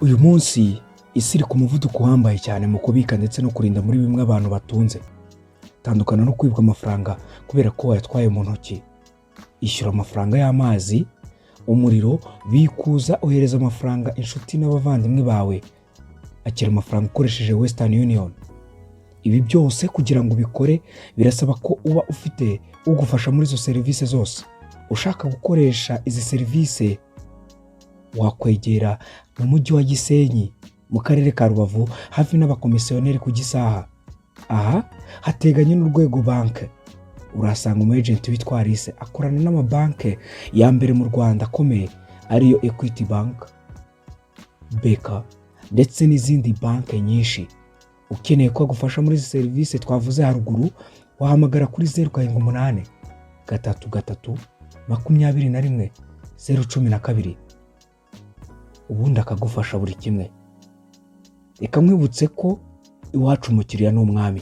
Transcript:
Uyu munsi isi iri ku muvuduko uhambaye cyane mu kubika ndetse no kurinda muri bimwe abantu batunze. Tandukana no kwibwa amafaranga kubera ko wayatwaye mu ntoki. Ishyura amafaranga y'amazi, umuriro, bikuza, ohereza amafaranga inshuti n'abavandimwe bawe. Akira amafaranga ukoresheje Western Union. Ibi byose kugira ngo ubikore birasaba ko uba ufite ugufasha muri izo serivisi zose. Ushaka gukoresha izi serivisi wakwegera mu mujyi wa Gisenyi, mu karere ka Rubavu, hafi n'abakomisiyoneri ku Gisaha. Aha hateganye n'Urwego Bank. Urahasanga umu agent witwa Alice, akorana n'amabanki ya mbere mu Rwanda akomeye, ariyo Equity Bank, BK ndetse n'izindi banki nyinshi. Ukeneye ko agufasha muri izi serivisi twavuze haruguru, wahamagara kuri 0783 321 012, ubundi akagufasha buri kimwe. Reka nkwibutse ko iwacu umukiriya ni umwami.